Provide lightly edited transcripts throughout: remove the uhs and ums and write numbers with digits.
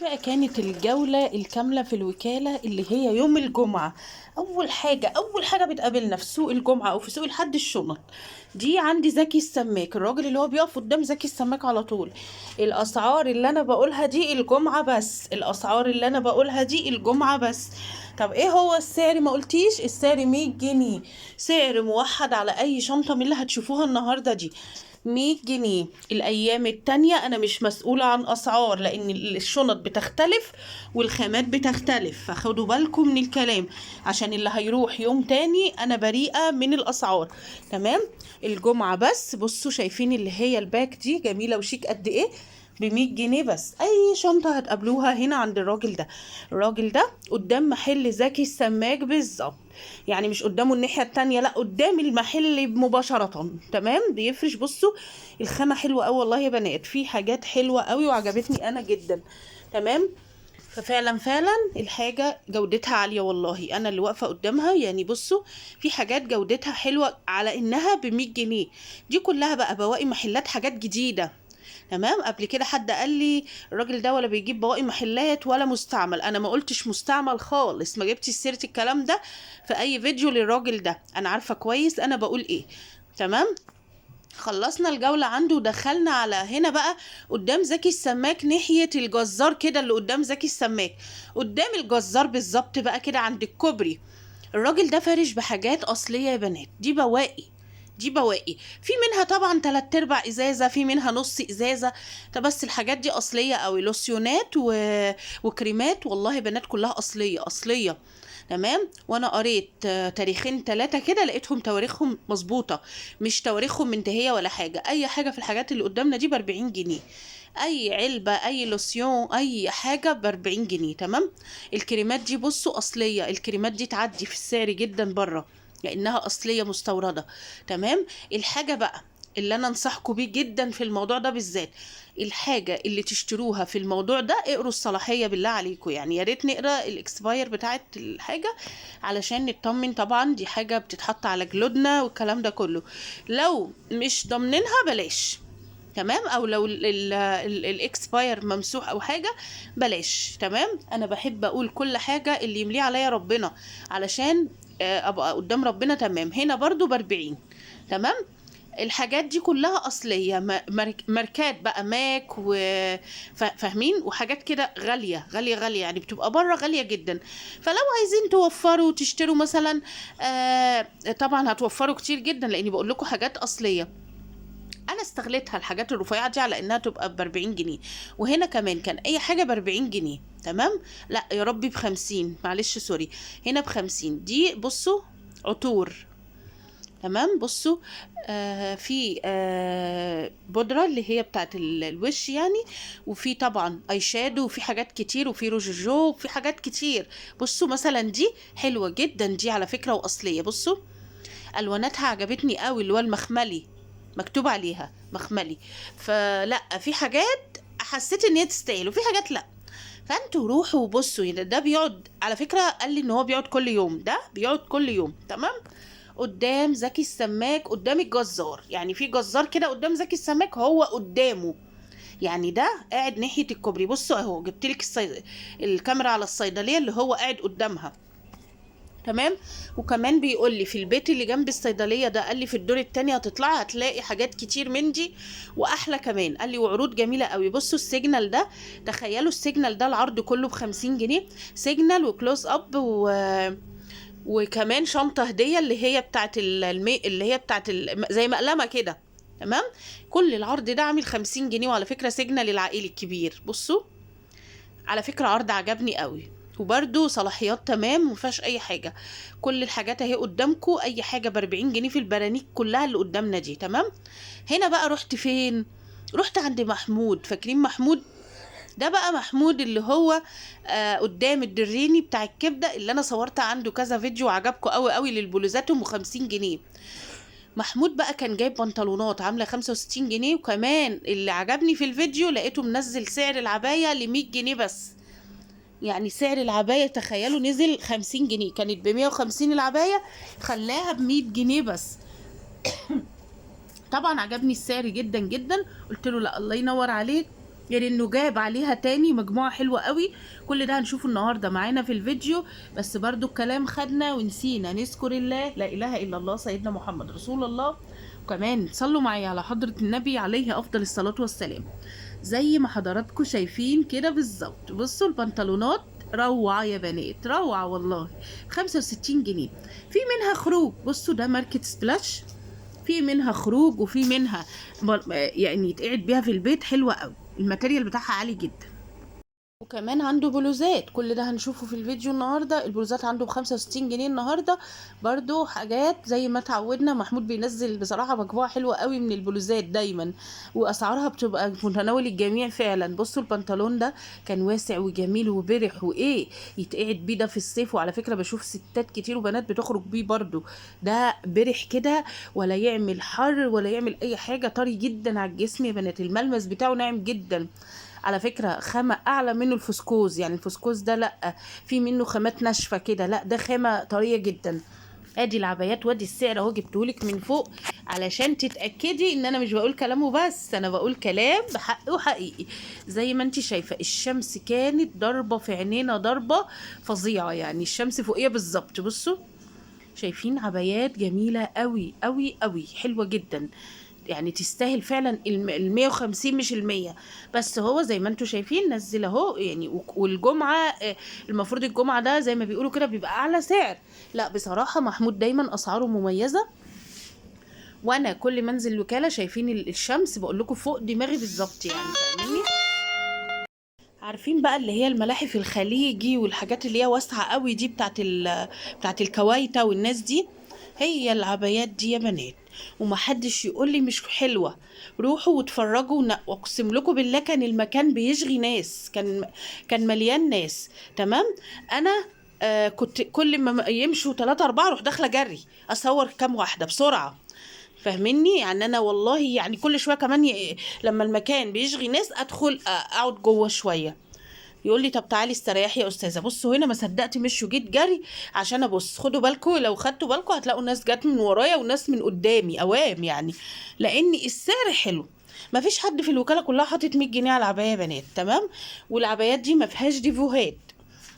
بقى كانت الجولة الكاملة في الوكالة اللي هي يوم الجمعة. أول حاجة بتقابلنا في سوق الجمعة أو في سوق الحد الشنط دي. عندي زكي السماك، الراجل اللي هو بيقف قدام زكي السماك على طول. الأسعار اللي أنا بقولها دي الجمعة بس، الأسعار اللي أنا بقولها دي الجمعة بس. طب إيه هو السعر؟ ما قلتيش السعر. 100 جنيه سعر موحد على أي شنطة من اللي هتشوفوها النهاردة دي، 100 جنيه. الأيام التانية أنا مش مسؤولة عن أسعار، لأن الشنط بتختلف والخامات بتختلف، فخدوا بالكم من الكلام عشان اللي هيروح يوم تاني أنا بريئة من الأسعار. تمام؟ الجمعة بس. بصوا شايفين اللي هي ال bag دي جميلة وشيك قد إيه، ب100 جنيه بس. أي شنطة هتقابلوها هنا عند الراجل ده. الراجل ده قدام محل زكي السماك بالظبط، يعني مش قدامه الناحية التانية، لا قدام المحل مباشرة. تمام؟ بيفرش. بصوا الخامة حلوة قوي والله يا بنات، في حاجات حلوة قوي وعجبتني أنا جدا. تمام؟ ففعلا فعلا الحاجة جودتها عالية والله، أنا اللي واقفة قدامها يعني. بصوا في حاجات جودتها حلوة على إنها ب100 جنيه. دي كلها بقى بواقي محلات، حاجات جديدة. تمام؟ قبل كده حد قال لي الراجل ده ولا بيجيب بواقي محلات ولا مستعمل. انا ما قلتش مستعمل خالص، ما جبتش سيرة الكلام ده في اي فيديو للراجل ده، انا عارفة كويس انا بقول ايه. تمام؟ خلصنا الجولة عنده ودخلنا على هنا بقى قدام زكي السماك ناحية الجزار كده، اللي قدام زكي السماك قدام الجزار بالظبط بقى كده عند الكوبري. الراجل ده فارش بحاجات أصلية يا بنات، دي بواقي، دي بواقي، في منها طبعا 3/4 ازازة، في منها نص ازازة. طب بس الحاجات دي اصلية قوي، لوسيونات وكريمات والله يا بنات كلها اصلية اصلية. تمام؟ وانا قريت تاريخين 3 كده لقيتهم تواريخهم مظبوطة، مش تواريخهم منتهية ولا حاجة. اي حاجة في الحاجات اللي قدامنا دي ب40 جنيه، اي علبة، اي لوسيون، اي حاجة ب40 جنيه. تمام؟ الكريمات دي بصوا اصلية، الكريمات دي تعدي في السعر جدا بره لانها اصلية مستورده. تمام؟ الحاجة بقى اللي انا انصحكم بيه جدا في الموضوع ده بالذات، الحاجة اللي تشتروها في الموضوع ده اقروا الصلاحية بالله عليكم، يعني يا ريت نقرا ال expire بتاعت الحاجة علشان نطمن. طبعا دي حاجة بتتحط على جلودنا والكلام ده كله، لو مش ضامنينها بلاش. تمام؟ او لو ال expire ممسوح او حاجة بلاش. تمام؟ انا بحب اقول كل حاجة اللي يمليه عليا ربنا علشان ابقى قدام ربنا. تمام؟ هنا برضو ب40. تمام؟ الحاجات دي كلها اصلية، ماركات بقى ماك فاهمين، وحاجات كده غالية غالية غالية، يعني بتبقى بره غالية جدا. فلو عايزين توفروا وتشتروا مثلا، طبعا هتوفروا كتير جدا لاني بقول لكم حاجات اصلية. انا استغلتها الحاجات الرفيعة دي على انها تبقى ب40 جنيه، وهنا كمان كان اي حاجة ب40 جنيه. تمام؟ لا يا ربي ب50، معلش sorry، هنا ب50. دي بصوا عطور. تمام؟ بصوا في بودرة اللي هي بتاعت الوش يعني، وفي طبعا eye shadow، وفي حاجات كتير، وفي روج جو، وفي حاجات كتير. بصوا مثلا دي حلوة جدا دي على فكرة واصلية. بصوا الواناتها عجبتني قوي، اللي هو المخملي مكتوب عليها مخملي. فلا في حاجات حسيت ان هي تستاهل وفي حاجات لا. فانتوا روحوا وبصوا. ده بيقعد على فكرة، قال لي ان هو بيقعد كل يوم، ده بيقعد كل يوم. تمام؟ قدام زكي السماك، قدام الجزار، يعني في جزار كده قدام زكي السماك هو قدامه، يعني ده قاعد ناحية الكوبري. بصوا اهو جبتلك الكاميرا على الصيدلية اللي هو قاعد قدامها. تمام؟ وكمان بيقول لي في البيت اللي جنب الصيدلية ده، قال لي في الدور التاني هتطلعي هتلاقي حاجات كتير من دي واحلى كمان، قال لي وعروض جميلة قوي. بصوا السيجنال ده، تخيلوا السيجنال ده العرض كله ب50 جنيه، سيجنال وكلوز اب وكمان شنطة هدية اللي هي بتاعت اللي هي بتاعت زي مقلمة كده. تمام؟ كل العرض ده عامل 50 جنيه. وعلى فكرة سيجنال العائلي الكبير. بصوا على فكرة عرض عجبني قوي، وبرده صلاحيات تمام ومفيهاش اي حاجة. كل الحاجات اهي قدامكم، اي حاجة ب40 جنيه في البرانيك كلها اللي قدامنا دي. تمام؟ هنا بقى رحت فين؟ رحت عند محمود. فاكرين محمود؟ ده بقى محمود اللي هو قدام الدريني بتاع الكبدة اللي انا صورت عنده كذا فيديو وعجبكم قوي قوي للبلوزات ام 50 جنيه. محمود بقى كان جايب بنطلونات عاملة 65 جنيه، وكمان اللي عجبني في الفيديو لقيته منزل سعر العباية ل100 جنيه بس. يعني سعر العباية تخيلوا نزل 50 جنيه، كانت بمية وخمسين العباية خلاها بمية جنيه بس. طبعا عجبني السعر جدا جدا، قلت له لا الله ينور عليك، غير انه جاب عليها تاني مجموعة حلوة قوي. كل ده هنشوفه النهارده معانا في الفيديو. بس برضو الكلام خدنا ونسينا نذكر الله، لا اله الا الله سيدنا محمد رسول الله، وكمان صلوا معايا على حضره النبي عليه افضل الصلاة والسلام. زي ما حضراتكم شايفين كده بالظبط. بصوا البنطلونات روعة يا بنات، روعة والله، 65 جنيه. في منها خروج، بصوا ده ماركة سبلاش، في منها خروج وفي منها يعني يتقعد بيها في البيت، حلوة قوي، ال material بتاعها عالي جدا. وكمان عنده بلوزات، كل ده هنشوفه في الفيديو النهارده. البلوزات عنده ب65 جنيه النهارده، برضو حاجات زي ما اتعودنا، محمود بينزل بصراحة مجموعة حلوة قوي من البلوزات دايما، واسعارها بتبقى في متناول الجميع فعلا. بصوا البنطلون ده كان واسع وجميل وبرح وايه يتقعد بيه ده في الصيف. وعلى فكرة بشوف ستات كتير وبنات بتخرج بيه برضو، ده برح كده ولا يعمل حر ولا يعمل اي حاجة، طري جدا على الجسم يا بنات، الملمس بتاعه ناعم جدا. على فكرة خامة أعلى منه الفسكوز، يعني الفسكوز ده لأ، في منه خامات ناشفة كده، لأ ده خامة طرية جدا. ادي العبايات وادي السعر اهو، جبتهولك من فوق علشان تتأكدي ان انا مش بقول كلامه بس، انا بقول كلام بحق وحقيقي. زي ما انت شايفة الشمس كانت ضربة في عينينا ضربة فظيعة، يعني الشمس فوقية بالظبط. بصوا شايفين عبايات جميلة قوي قوي قوي، حلوة جدا، يعني تستاهل فعلا 150 مش 100. بس هو زي ما انتوا شايفين نزل اهو يعني. والجمعة المفروض الجمعة ده زي ما بيقولوا كده بيبقى اعلى سعر. لا بصراحة محمود دايما اسعاره مميزة، وانا كل ما انزل الوكالة شايفين الشمس بقول لكم فوق دماغي بالظبط، يعني فاهميني؟ عارفين بقى اللي هي الملاحف الخليجي والحاجات اللي هي واسعة قوي دي بتاعت الكوايتة والناس دي، هي العبايات دي يا بنات. ومحدش يقول لي مش حلوة، روحوا واتفرجوا. واقسم لكم بالله كان المكان بيشغي ناس، كان مليان ناس. تمام. انا كنت كل ما يمشوا 3 4 اروح داخله جري اصور كام واحدة بسرعة، فاهميني؟ يعني انا والله يعني كل شوية كمان لما المكان بيشغي ناس ادخل اقعد جوه شوية، يقول لي طب تعالي استريحي يا استاذه. بصوا هنا ما صدقت مشوا، جيت جري عشان ابص. خدوا بالكم، لو خدتوا بالكم هتلاقوا ناس جت من ورايا وناس من قدامي اوام، يعني لان السعر حلو. ما فيش حد في الوكالة كلها حاطط 100 جنيه على العباية يا بنات. تمام. والعبايات دي ما فيهاش ديفوهات،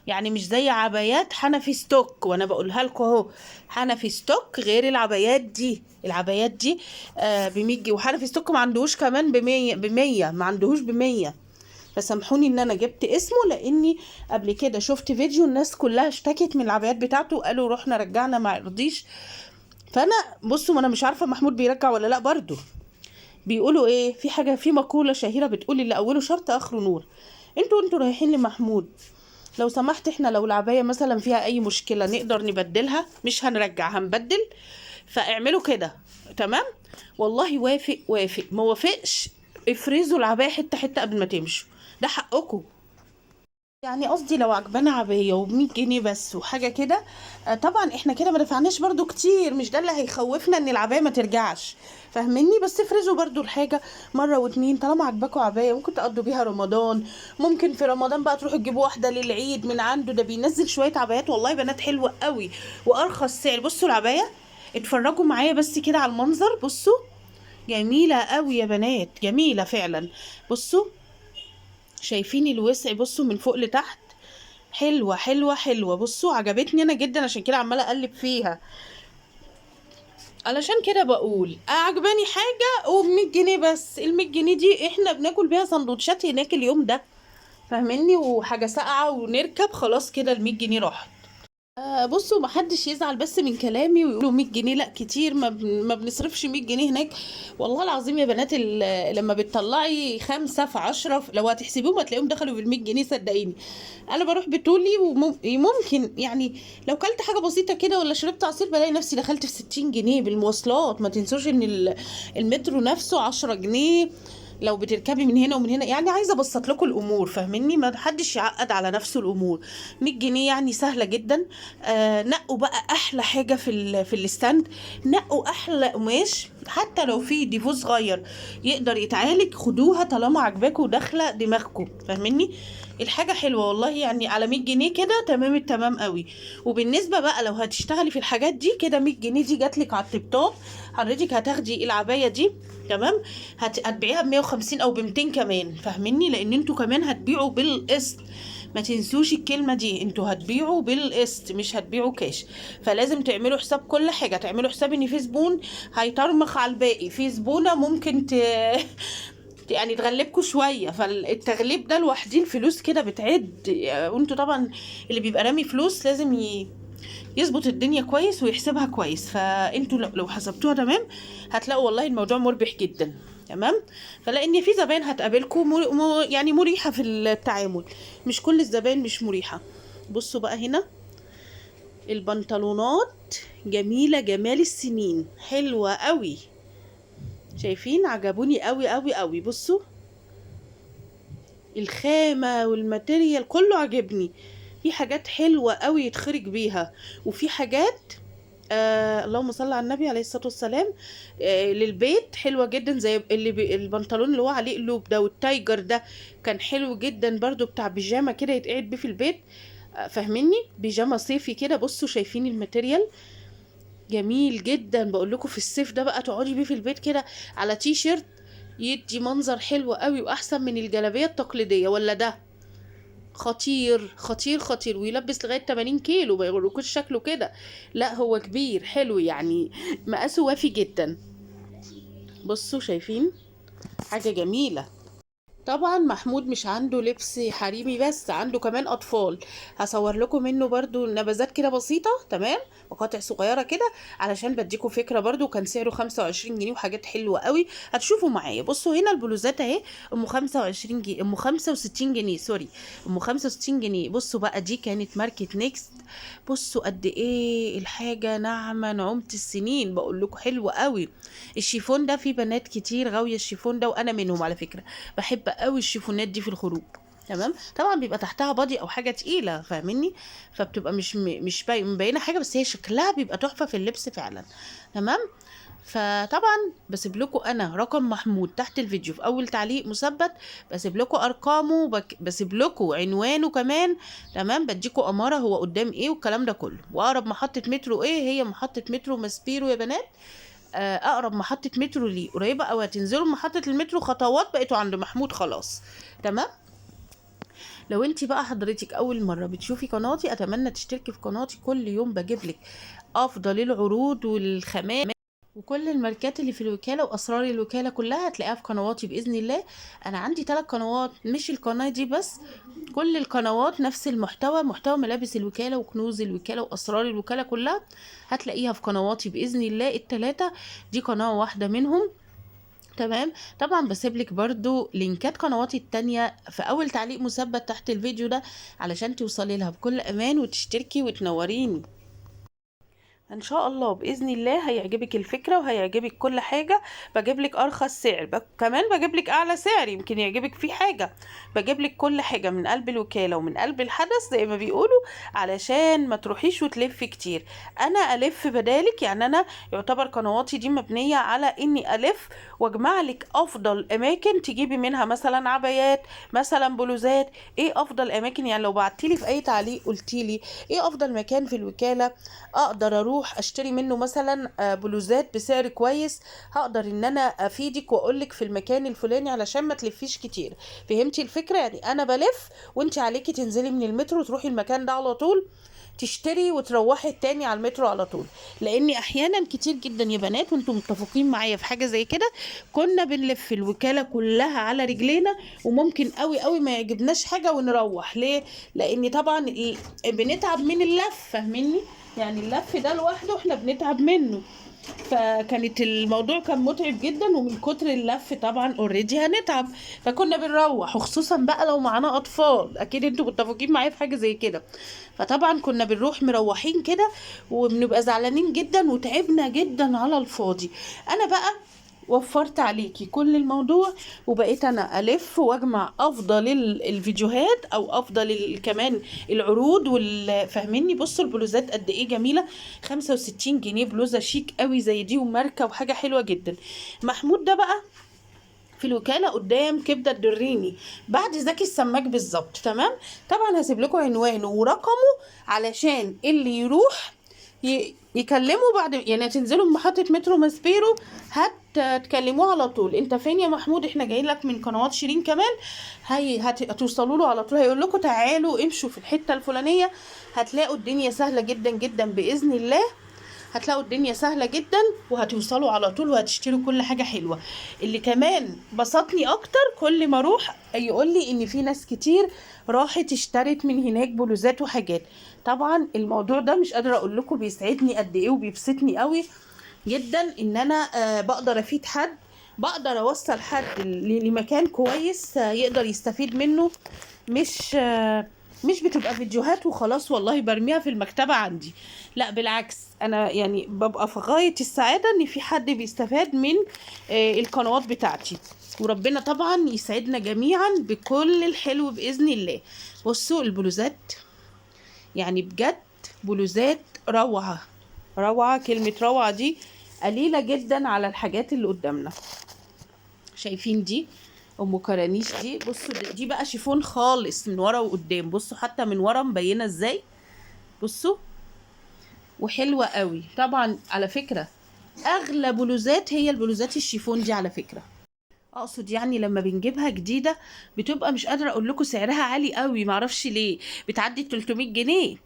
يعني مش زي عبايات حنفي ستوك، وانا بقولها لكم اهو، حنفي ستوك غير العبايات دي. العبايات دي ب 100 جنيه، وحنفي ستوك ما عندهوش كمان ب 100، ما عندهوش ب 100. فسامحوني ان انا جبت اسمه، لاني قبل كده شفت فيديو الناس كلها اشتكت من العبايات بتاعته وقالوا رحنا رجعنا ما رضيش. فانا بصوا، ما انا مش عارفه محمود بيرجع ولا لا. برضو بيقولوا ايه، في حاجة، في مقولة شهيرة بتقول اللي اوله شرط اخره نور. انتوا رايحين لمحمود، لو سمحت احنا لو العباية مثلا فيها اي مشكلة نقدر نبدلها، مش هنرجع هنبدل، فاعملوا كده. تمام. والله وافق وافق، ما وافقش افرزوا العباية حتة حتة قبل ما تمشوا، ده حقكم. يعني قصدي لو عجبانا عباية وب100 جنيه بس وحاجه كده، طبعا احنا كده ما دفعناش برضو كتير، مش ده اللي هيخوفنا ان العباية ما ترجعش، فاهميني؟ بس افرزوا برضو الحاجة مرة واتنين، طالما عجباكوا عباية ممكن تقضوا بيها رمضان، ممكن في رمضان بقى تروحوا تجيبوا واحدة للعيد من عنده، ده بينزل شوية عبايات والله بنات حلوة قوي وارخص سعر. بصوا العباية، اتفرجوا معايا بس كده على المنظر، بصوا جميلة قوي يا بنات، جميلة فعلا. بصوا شايفين الوسع، بصوا من فوق لتحت، حلوة حلوة حلوة. بصوا عجبتني انا جدا، عشان كده عماله اقلب فيها، علشان كده بقول عجباني حاجة وب100 جنيه بس. ال100 جنيه دي احنا بناكل بيها سندوتشات هناك اليوم ده، فاهميني؟ وحاجه ساقعه ونركب خلاص كده ال100 جنيه راحت. بصوا محدش يزعل بس من كلامي ويقولوا 100 جنيه لا كتير، ما بنصرفش 100 جنيه هناك. والله العظيم يا بنات لما بتطلعي 5 في 10 لو هتحسبيهم هتلاقيهم دخلوا في ال 100 جنيه، صدقيني. انا بروح بطولي وممكن يعني لو كلت حاجة بسيطة كده ولا شربت عصير بلاقي نفسي دخلت في 60 جنيه بالمواصلات. ما تنسوش ان المترو نفسه 10 جنيه لو بتركبي من هنا ومن هنا. يعني عايزه ابسط لكم الامور، فاهميني؟ ما حدش يعقد على نفسه الامور. 100 جنيه يعني سهلة جدا. نقوا بقى احلى حاجة في ال stand، نقوا احلى قماش. حتى لو في défaut صغير يقدر يتعالج خدوها طالما عجباكوا وداخله دماغكم، فاهميني؟ الحاجة حلوة والله، يعني على 100 جنيه كده تمام التمام قوي. وبالنسبة بقى لو هتشتغلي في الحاجات دي كده، 100 جنيه دي جاتلك على الطبطاب، حضرتك هتاخدي العباية دي تمام، هتبيعيها ب 150 او ب 200 كمان، فاهميني؟ لان انتوا كمان هتبيعوا بالقسط، ما تنسوش الكلمة دي، انتوا هتبيعوا بالقسط مش هتبيعوا كاش، فلازم تعملوا حساب كل حاجة، تعملوا حساب ان في زبون هيطرمخ على الباقي، في زبونة ممكن يعني تغلبكوا شوية، فالتغليب ده لوحديه الفلوس كده بتعد، وانتوا طبعا اللي بيبقى رامي فلوس لازم يظبط الدنيا كويس ويحسبها كويس، فانتوا لو حسبتوها تمام هتلاقوا والله الموضوع مربح جدا. تمام، فلان في زباين هتقابلكم يعني مريحه في التعامل، مش كل الزباين مش مريحه. بصوا بقى هنا البنطلونات جميلة جمال السنين، حلوة قوي، شايفين؟ عجبوني قوي قوي قوي. بصوا الخامة وال material كله عجبني، في حاجات حلوة قوي يتخرج بيها، وفي حاجات اللهم صل على النبي عليه الصلاة والسلام، للبيت حلوة جدا، زي اللي البنطلون اللي هو عليه قلوب ده وال tiger ده كان حلو جدا برضو، بتاع بيجامه كده يتقعد بيه في البيت، فاهميني؟ بيجامه صيفي كده. بصوا شايفين ال material جميل جدا، بقول لكم في الصيف ده بقى تقعدي بيه في البيت كده على تي شيرت، يدي منظر حلو قوي واحسن من الجلابية التقليدية. ولا ده خطير خطير خطير، ويلبس لغاية 80 كيلو ما يغركوش شكله كده، لا هو كبير حلو يعني، مقاسه وافي جدا. بصوا شايفين حاجة جميلة. طبعا محمود مش عنده لبس حريمي بس، عنده كمان اطفال، هصور لكم منه برضو نبذات كده بسيطة تمام، مقاطع صغيرة كده علشان بديكم فكرة برضو. كان سعره 25 جنيه وحاجات حلوة قوي هتشوفوا معايا. بصوا هنا البلوزات اهي ام 25 جنيه، ام 65 جنيه، sorry ام 65 جنيه. بصوا بقى دي كانت ماركة نيكست، بصوا قد ايه الحاجة ناعمة نعومة السنين، بقول لكم حلوة قوي. الشيفون ده في بنات كتير غاويه الشيفون ده، وانا منهم على فكرة، بحب قوي الشيفونات دي في الخروج تمام. طبعا بيبقى تحتها body او حاجة تقيلة فاهميني، فبتبقى مش مبينة حاجة، بس هي شكلها بيبقى تحفة في اللبس فعلا تمام. فطبعا بسيب لكم انا رقم محمود تحت الفيديو في اول تعليق مثبت، بسيب لكم ارقامه، بسيب لكم عنوانه كمان تمام، بديكم اماره هو قدام ايه والكلام ده كله، واقرب محطة مترو ايه، هي محطة مترو ماسبيرو يا بنات، اقرب محطة مترو ليه قريبه، او هتنزلوا محطة المترو خطوات بقيتوا عند محمود خلاص تمام. لو انت بقى حضرتك اول مرة بتشوفي قناتي، اتمنى تشتركي في قناتي، كل يوم بجيب لك افضل العروض والخامات وكل الماركات اللي في الوكالة واسرار الوكالة كلها هتلاقيها في قنواتي باذن الله. انا عندي 3 قنوات، مش القناة دي بس، كل القنوات نفس المحتوى، محتوى ملابس الوكالة وكنوز الوكالة واسرار الوكالة كلها هتلاقيها في قنواتي باذن الله ال3 دي قناة واحدة منهم تمام. طبعا بسيب لك برضو لينكات قنواتي التانية في اول تعليق مثبت تحت الفيديو ده علشان توصلي لها بكل امان وتشتركي وتنوريني. ان شاء الله باذن الله هيعجبك الفكرة وهيعجبك كل حاجة. بجيب لك ارخص سعر، كمان بجيب لك اعلى سعر يمكن يعجبك فيه حاجة، بجيب لك كل حاجة من قلب الوكالة ومن قلب الحدث زي ما بيقولوا، علشان ما تروحيش وتلفي كتير. انا الف بدالك، يعني انا يعتبر قنواتي دي مبنية على اني الف واجمع لك افضل اماكن تجيبي منها مثلا عبايات، مثلا بلوزات، ايه افضل اماكن. يعني لو بعتيلي في اي تعليق قلتيلي ايه افضل مكان في الوكالة اقدر اروح اشتري منه مثلا بلوزات بسعر كويس، هقدر ان انا افيدك واقولك في المكان الفلاني علشان ما تلفيش كتير. فهمتي الفكرة؟ يعني انا بلف وانت عليكي تنزلي من المترو تروحي المكان ده على طول تشتري وتروحي التاني على المترو على طول. لاني احيانا كتير جدا يا بنات وانتم متفقين معايا في حاجة زي كده، كنا بنلف الوكالة كلها على رجلينا وممكن قوي قوي ما يعجبناش حاجة ونروح. ليه؟ لان طبعا بنتعب من اللف، فاهميني؟ يعني اللف ده لوحده احنا بنتعب منه، فكانت الموضوع كان متعب جدا، ومن كتر اللف طبعا already هنتعب، فكنا بنروح، وخصوصا بقى لو معانا اطفال، اكيد انتوا متفقين معايا في حاجة زي كده. فطبعا كنا بنروح مروحين كده وبنبقى زعلانين جدا وتعبنا جدا على الفاضي. انا بقى وفرت عليكي كل الموضوع، وبقيت انا الف واجمع افضل الفيديوهات او افضل كمان العروض فاهميني؟ بصوا البلوزات قد ايه جميلة، 65 جنيه بلوزة شيك قوي زي دي وماركه وحاجه حلوة جدا. محمود ده بقى في الوكالة قدام كبده الدريني بعد زكي السماك بالظبط، تمام؟ طبعا هسيب لكم عنوانه ورقمه علشان اللي يروح يكلمه بعد، يعني هتنزلوا من محطة مترو ماسبيرو هتكلموه على طول. انت فين يا محمود؟ احنا جايين لك من قنوات شيرين كمال. هتوصلوا له على طول، هيقول لكم تعالوا امشوا في الحتة الفلانية، هتلاقوا الدنيا سهلة جدا جدا باذن الله. هتلاقوا الدنيا سهلة جدا وهتوصلوا على طول وهتشتروا كل حاجة حلوة. اللي كمان بسطني اكتر كل ما اروح يقول لي ان في ناس كتير راحت اشترت من هناك بلوزات وحاجات. طبعا الموضوع ده مش قادرة اقول لكم بيسعدني قد ايه وبيبسطني قوي جدا ان انا بقدر افيد حد، بقدر اوصل حد لمكان كويس، يقدر يستفيد منه. مش بتبقى فيديوهات وخلاص والله برميها في المكتبة عندي، لا بالعكس انا يعني ببقى في غاية السعادة ان في حد بيستفاد من القنوات بتاعتي. وربنا طبعا يسعدنا جميعا بكل الحلو بإذن الله. بصوا البلوزات، يعني بجد بلوزات روعة روعة، كلمة روعة دي قليلة جدا على الحاجات اللي قدامنا. شايفين دي ام كرانيش دي؟ بصوا دي بقى شيفون خالص من ورا وقدام، بصوا حتى من ورا مبينة ازاي، بصوا وحلوه قوي. طبعا على فكرة اغلى بلوزات هي البلوزات الشيفون دي على فكرة، اقصد يعني لما بنجيبها جديدة بتبقى مش قادرة اقول لكم سعرها عالي قوي، معرفش ليه بتعدي 300 جنيه.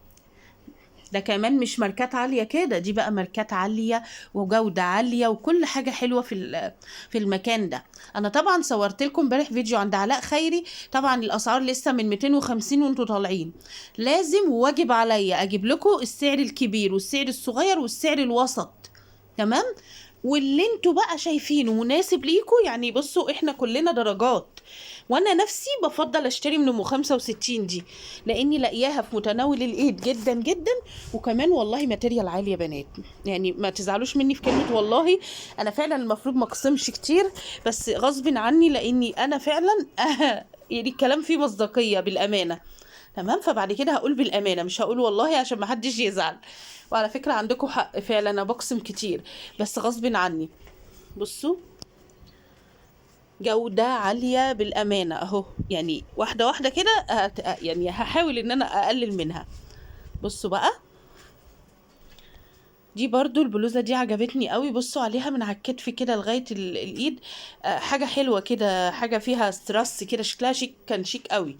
ده كمان مش ماركات عالية كده، دي بقى ماركات عالية وجودة عالية وكل حاجة حلوة في المكان ده. انا طبعا صورت لكم امبارح فيديو عند علاء خيري، طبعا الاسعار لسه من 250 وانتوا طالعين. لازم وواجب عليا اجيب لكم السعر الكبير والسعر الصغير والسعر الوسط، تمام؟ واللي انتوا بقى شايفينه مناسب ليكوا. يعني بصوا احنا كلنا درجات، وانا نفسي بفضل اشتري من ام 65 دي لاني لاقياها في متناول الايد جدا جدا، وكمان والله material عالي يا بنات، يعني ما تزعلوش مني في كلمة والله، انا فعلا المفروض ما اقسمش كتير بس غصب عني لاني انا فعلا يعني الكلام فيه مصداقية بالامانة، تمام؟ فبعد كده هقول بالامانة، مش هقول والله عشان ما حدش يزعل. وعلى فكرة عندكم حق فعلا، انا بقسم كتير بس غصب عني. بصوا جودة عالية بالأمانة اهو، يعني واحدة واحدة كده يعني هحاول ان انا اقلل منها. بصوا بقى دي برضو البلوزة دي عجبتني قوي، بصوا عليها من على الكتف كده لغاية الايد، حاجة حلوة كده، حاجة فيها ستراس كده، شكلها شيك، كان شيك قوي.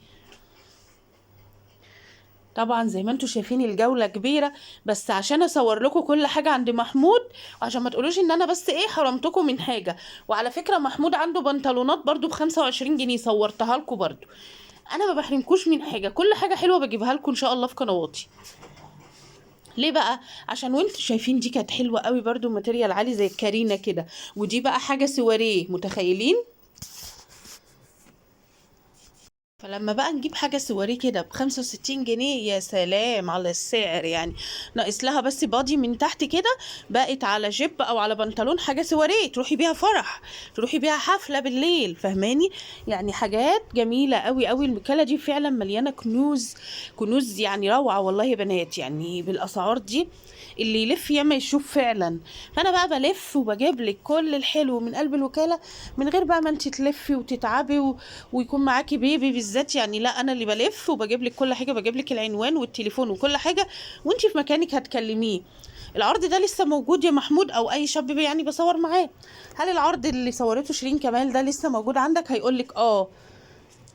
طبعا زي ما انتم شايفين الجولة كبيرة، بس عشان اصور لكم كل حاجة عند محمود، وعشان ما تقولوش ان انا بس ايه حرمتكم من حاجة. وعلى فكرة محمود عنده بنطلونات برضو ب25 جنيه، صورتها لكم برضو. انا ما بحرمكوش من حاجة، كل حاجة حلوة بجيبها لكم ان شاء الله في قنواتي. ليه بقى؟ عشان وانتوا شايفين دي كانت حلوة قوي برضو، material عالي زي الكارينا كده، ودي بقى حاجة سواريه، متخيلين؟ فلما بقى نجيب حاجة سواريه كده ب65 جنيه، يا سلام على السعر، يعني ناقص لها بس body من تحت كده، بقت على جيب او على بنطلون، حاجة سواريه تروحي بيها فرح، تروحي بيها حفلة بالليل، فهماني؟ يعني حاجات جميلة قوي قوي. الوكالة دي فعلا مليانة كنوز، كنوز يعني روعة والله يا بنات، يعني بالاسعار دي اللي يلف ياما يشوف فعلا. فانا بقى بلف وبجيب لك كل الحلو من قلب الوكالة من غير بقى ما انت تلفي وتتعبي ويكون معاكي بيبي بالذات، يعني لا انا اللي بلف وبجيب لك كل حاجة، بجيب لك العنوان والتليفون وكل حاجة، وانت في مكانك هتكلميه. العرض ده لسه موجود يا محمود او اي شاب يعني بصور معاه؟ هل العرض اللي صورته شيرين كمال ده لسه موجود عندك؟ هيقول لك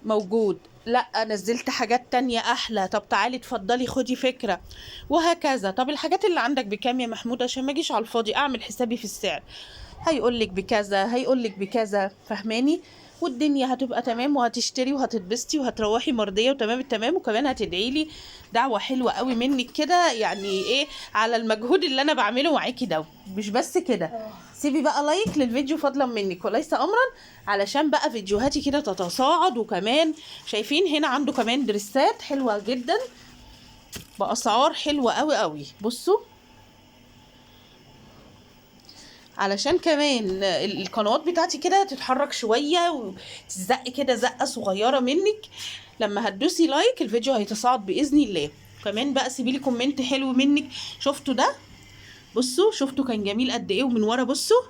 موجود، لا نزلت حاجات تانية احلى، طب تعالي اتفضلي خدي فكرة، وهكذا. طب الحاجات اللي عندك بكام يا محمود عشان ما اجيش على الفاضي اعمل حسابي في السعر؟ هيقولك بكذا، هيقولك بكذا، فهماني؟ والدنيا هتبقى تمام، وهتشتري وهتتبسطي وهتروحي مرضية وتمام التمام، وكمان هتدعي لي دعوة حلوة قوي منك كده، يعني ايه على المجهود اللي انا بعمله معاكي ده. مش بس كده، سيبي بقى like للفيديو فضلا منك وليس امرا، علشان بقى فيديوهاتي كده تتصاعد. وكمان شايفين هنا عنده كمان دريسات حلوة جدا بأسعار حلوة قوي قوي. بصوا علشان كمان القنوات بتاعتي كده تتحرك شوية وتزق كده زقه صغيرة منك. لما هتدوسي like الفيديو هيتصاعد باذن الله. كمان بقى سيبيلي comment حلو منك. شفتوا ده؟ بصوا شفتوا كان جميل قد ايه، ومن ورا بصوا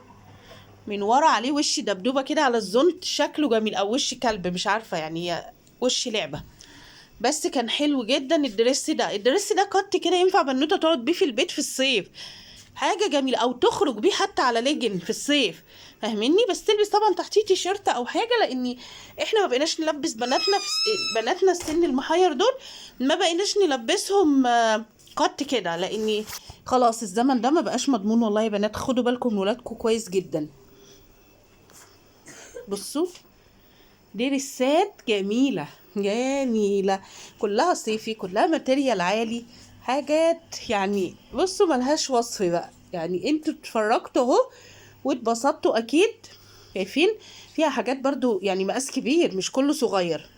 من ورا عليه وش دبدوبه كده على الزونت، شكله جميل، او وش كلب مش عارفه يعني، هي وش لعبه، بس كان حلو جدا ال dress ده. ال dress ده cut كده ينفع بنوته تقعد بيه في البيت في الصيف، حاجة جميلة، او تخرج بيه حتى على ليجن في الصيف، فاهميني؟ بس تلبس طبعا تحتيه تيشيرت او حاجة، لان احنا ما بقيناش نلبس بناتنا في بناتنا السن المحير دول ما بقيناش نلبسهم cut كده، لان خلاص الزمن ده ما بقاش مضمون. والله يا بنات خدوا بالكم من ولادكم كويس جدا. بصوا دريسات جميلة جميلة، كلها صيفي، كلها material عالي، حاجات يعني بصوا ملهاش وصف بقى. يعني انتوا اتفرجتوا اهو واتبسطتوا اكيد. شايفين فيها حاجات برضو يعني مقاس كبير مش كله صغير.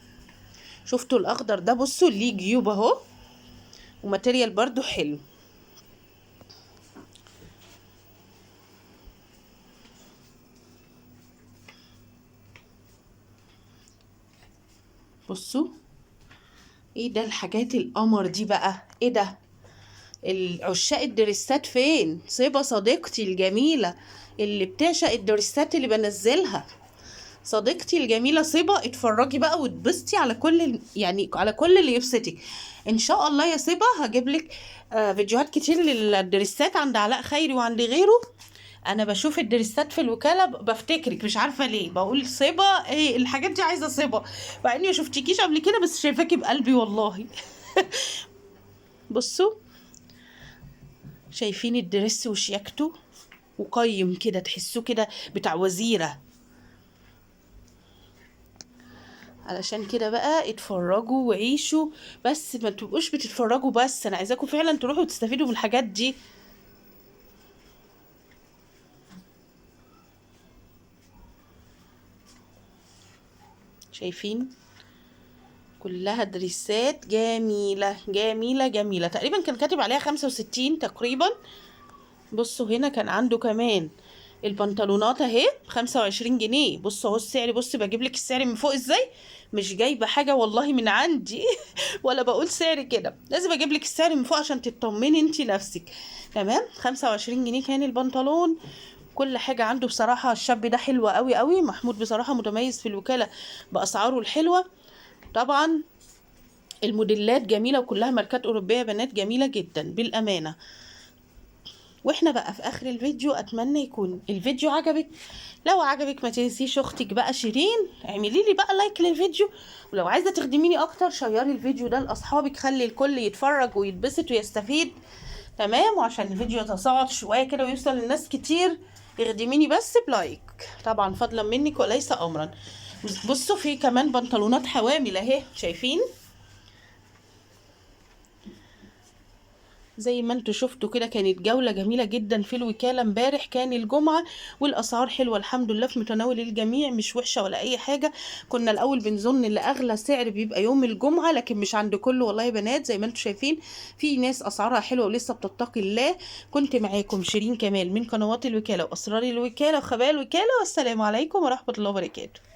شفتوا الاخضر ده؟ بصوا ليه جيوب اهو، و material برضو حلو. بصوا ايه ده الحاجات القمر دي بقى، ايه ده؟ العشاق الدريسات فين؟ صبا صديقتي الجميلة اللي بتعشق الدريسات اللي بنزلها، صديقتي الجميلة صبا، اتفرجي بقى واتبسطي على كل يعني على كل اللي يبسطك ان شاء الله. يا صبا هجيب لك فيديوهات كتير للدريسات عند علاء خيري وعند غيره. انا بشوف الدريسات في الوكالة بفتكرك، مش عارفه ليه بقول صبا، ايه الحاجات دي عايزه صبا، مع اني ما شفتكيش قبل كده بس شايفاكي بقلبي والله. بصوا شايفين الدرس وشياكته، وقيم كده تحسوه كده بتاع وزيره. علشان كده بقى اتفرجوا وعيشوا، بس ما تبقوش بتتفرجوا بس، انا عايزاكم فعلا تروحوا تستفيدوا من الحاجات دي. شايفين كلها دريسات جميلة جميلة جميلة، تقريبا كان كاتب عليها 65 تقريبا. بصوا هنا كان عنده كمان البنطلونات اهي 25 جنيه. بصوا اهو السعر، بص بجيب لك السعر من فوق ازاي، مش جايبه حاجة والله من عندي ولا بقول سعر كده، لازم اجيب لك السعر من فوق عشان تطمني انت نفسك. تمام، 25 جنيه كان البنطلون. كل حاجة عنده بصراحة الشاب ده حلو قوي قوي، محمود بصراحة متميز في الوكالة باسعاره الحلوة. طبعا الموديلات جميلة وكلها ماركات اوروبية بنات، جميلة جدا بالامانة. واحنا بقى في اخر الفيديو، اتمنى يكون الفيديو عجبك. لو عجبك ما تنسيش اختك بقى شيرين، اعملي لي بقى like للفيديو، ولو عايزه تخدميني اكتر شيري الفيديو ده لاصحابك، خلي الكل يتفرج ويتبسط ويستفيد. تمام، وعشان الفيديو يتصاعد شوية كده ويوصل للناس كتير، اخدميني بس ب like طبعا فضلا منك وليس امرا. بصوا في كمان بنطلونات حوامل اهي، شايفين زي ما انتوا شفتوا كده. كانت جولة جميلة جدا في الوكالة امبارح، كان الجمعة، والاسعار حلوة الحمد لله في متناول الجميع، مش وحشة ولا اي حاجة. كنا الاول بنظن ان اغلى سعر بيبقى يوم الجمعة، لكن مش عند كله والله يا بنات. زي ما انتوا شايفين في ناس اسعارها حلوة ولسه بتتقي الله. كنت معاكم شيرين كمال من قنوات الوكالة واسرار الوكالة وخبايا الوكالة، والسلام عليكم ورحمة الله وبركاته.